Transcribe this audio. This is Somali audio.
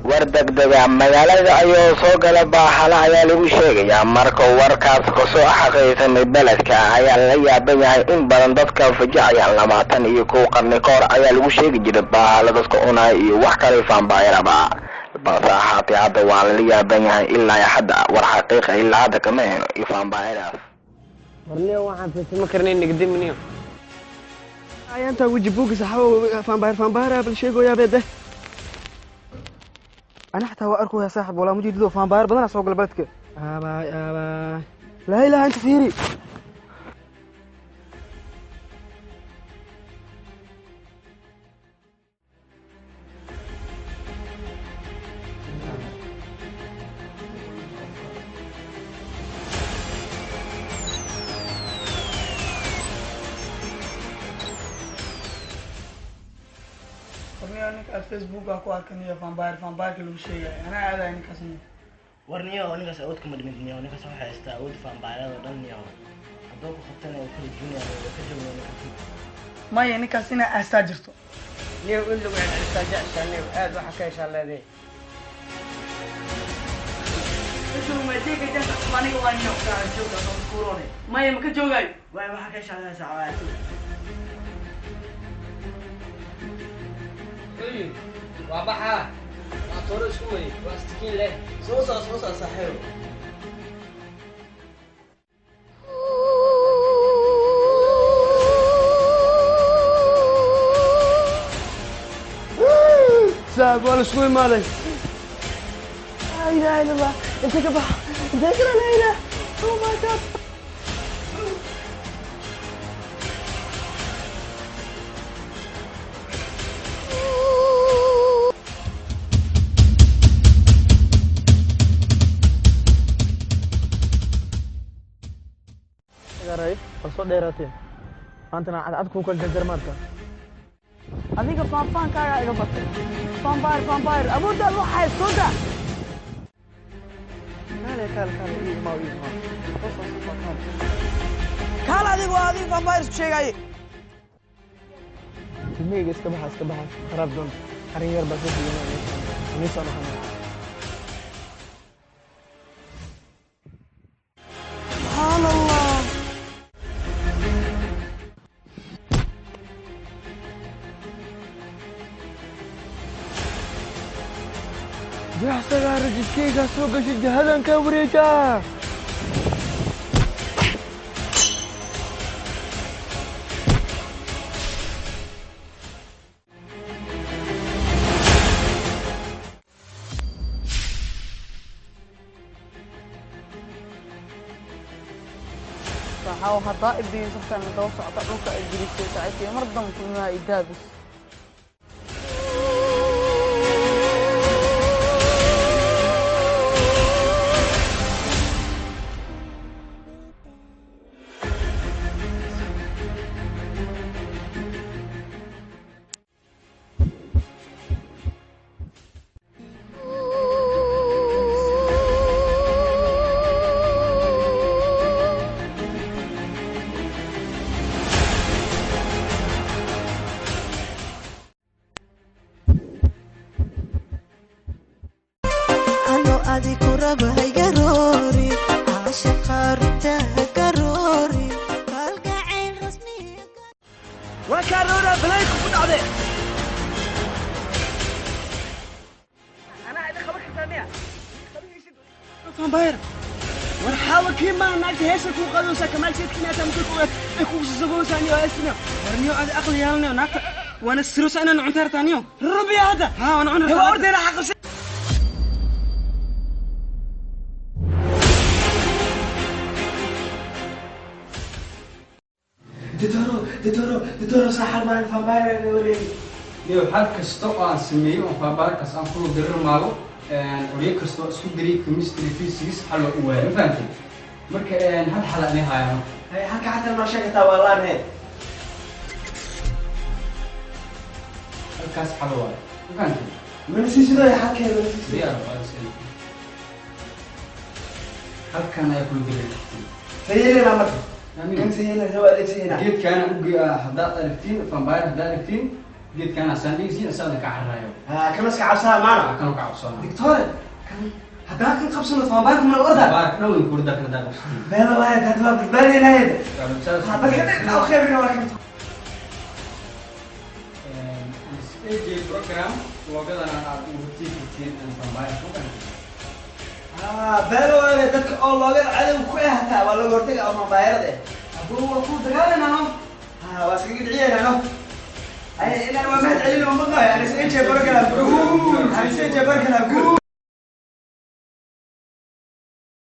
War degdega magaalada ayuu soo gala baahala ayaa lagu sheegayaa. Marka warkaas kasoo xaqiiqsamay beledka ayaa la yaaban yahay, in badan dadka fajacayaan. 21 qarni ka hor ayaa lagu sheegi jiray baahala dadka cunaya iyo wax kale vampireba, balse ahaatee hadda waa lala yaaban yahay. Ilaa hadda war xaqiiqa ilaa hadda kama heno iyo vampiraas. Warniyo, waxaan fiirsama karnay nigdimniyo. Ayaanta weji buuga saxaabo vampire vampire bal sheegoyaa beede. Ana xataa waa arkaya saaxib, walaa mujidido vampire badan soo gala baledka. Aabay aabay, laa ilaaha inta fiiri. Warniyo, ninkaas Facebook aa ku arkan iyo vampire vampireka lagu sheegaya, anaa aadaya ninkaas niyo. Warniyo, ninkaas awood kuma dhimid niyo. Ninkaas waxaa haystaa awood vampirada dhan niyo. Hadduu ku qabtana uu kala junaya, waa ka joognaa ninkaas. Maya, ninkaas inaa aastaa jirto. Niyo, in lagu celcelisaa jeceshaa niyo, aad waxa ka heshaa leedahay. Aniga waa niyo maya, ma ka joogaayo. Waay, waxaa ka heshaa saacaad. Waa baxaa, waa tooro isku wey, waa istikiin leh. Soo soco, soo soco saaxiibo. Saaxib, waa la isku imaaday. Laa ilaaha illa Allah, intee ka baxa, intee kale? Laa ilaah, oh my God. Garay waa soo dheeraateen maantana, cadcad kuu kala jarjar maarta. Adiga faanfaankaagaa iga batay. Vampire vampire awooddaad waxay soo daa. Kaale kaale kaale, ii imaaw, ii imaaw, soo soo soo, kaale. Kaal, adiga waa adiga vampire isku sheegaaye. Ilmahayga iska baxa, iska baxa, kharaab doon. Arrin yar baa soo fulinaya meeshaan, nii soo noqonaya. Subxaan Allah. Jaxsagaa rajidkaygaa soo gashay, jahadan kaa wareejaa. Saxaaw, haddaa ibdiin saftaan daba socota dhulka ay gelisay saaxiibkay, mar dambe kulmaha idaabis. Ano adi ku rabahay garoori caashaqa runtaha garoori kalgacayl rasmiya. Waa kaaroora balayku ku dhacde. Anaa idin qaban kartaa miya? Vampire war xaawa kii maa naagta heesa kuu qadaysa kamaal seedkina taa muka ku ay ku saboosaan iyo heesina. War niyo, adi aqli yeelanayo naagta waana sirosa inaan cunta hartaa niyo. Rubiya hadda ha waana cuni rabaa ordayna xaqabsa. Ditoro, ditoro, ditoro, saaxal maan vampire wareegi. Niyo, xal kasta oo aan sameeyo oo vampirekaas aan kula dirir maago, qoryo kasta oo isku dariy chemistry, physics, xal waa u waayay, ma fahantay? Marka hal xal ani haayano. Hay, halka xataa noo sheegtaa waa laan he. Halkaas xal waayo, ma fahantay? Mana siisidooy halkeeda mana siisidooy. Diyaar waa iska halkan ayaa kula diriri kartiin. Sayeelena marka. Amiin. Kan sayeelena waa adeegsanayna. Geedkaana uge haddaad aragtiin vampire, haddaad aragtiin Geedkan asaan dhigsiin asaada ka cararayo. Ha, kana iska cabsaa maana. Kanuu ka cabsana. Doctore, kan haddaan kan qabsano vampire mana orda. Vampire dhan way kurda kan hadaa qabsatiin. Beela waaya, hadda waa badbaadinayd. Dadka dhan oo khayrina waa kan. AJ program loogadana aad ugu hortegi kartiin vampire ku fahanteen. Beela waaya, dadka oo looga cadow ku ah hataa waa looga hortaga oo vampire-da. Abuu waa ku dagaalanaa. Ha, waa iskaga dhiciyeenaa. Ay, inaan waa mahad celin oo maqlayo. Anis AJ program. Guul. Anis AJ program. Guul.